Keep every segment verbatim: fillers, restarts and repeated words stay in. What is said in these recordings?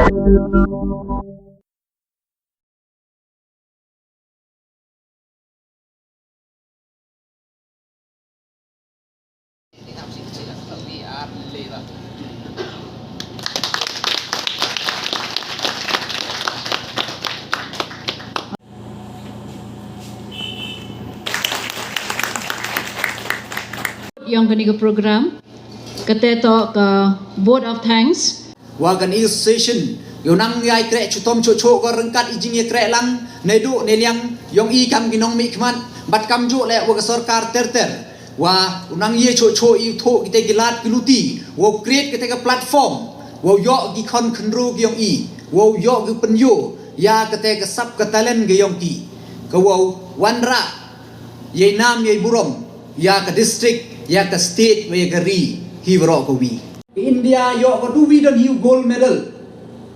Yong kani ka program, kate toh ka vote of thanks. Wa kani ka association, yow nang yai kreh chitom choh choh ko ryngkat i jingyakreh lang, neiduh neiliang yong i kam ki nongmihkhmat, bad kamjooh leh wa ka sorkar ter ter. Wa u nang ye choh choh i u thoh kite ki lad ki luti, wow create kite ka platform, wow yoh ki khon khynroo ki yong i, wow yoh ki pynyoo ya kate ka sap ka talent ka yong ki, ka wow wanrah yei naam yei burom ya ka district, ya ka state, wa ya ka ri hi waroh kawi. India yoh ko du wi don hi u gold medal.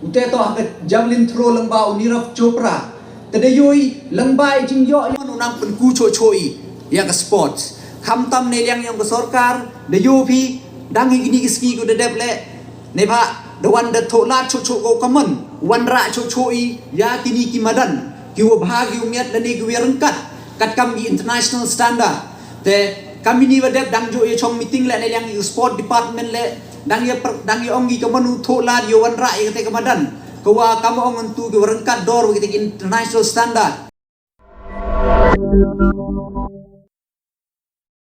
Ute toh ha ka javelin throw lyngba u Neerav Chopra. Te da yoh i lyngba i jingyoh yong u nang pynku choh choh i ya ka sports. Khamtam neiliang yong ka sorkar, da yoh phi, dang hi kini ki sngi ko da dep leh. Neibhah da wan da thoh lad choh choh ko kamon, wanrah choh choh i ya kini ki madan, ki wa bha ki u miat lane ki wa ryngkat, katkam ki international standard. Te kam ini wa dep dang jooh ya chong meeting leh neiliang i sport department leh, dang ya per-, dang ya ong ki kamon u thoh lad ya wanrah ya kate ka madan, ka wa kam ong ntu ki wa ryngkat dor wa kate ki international standard.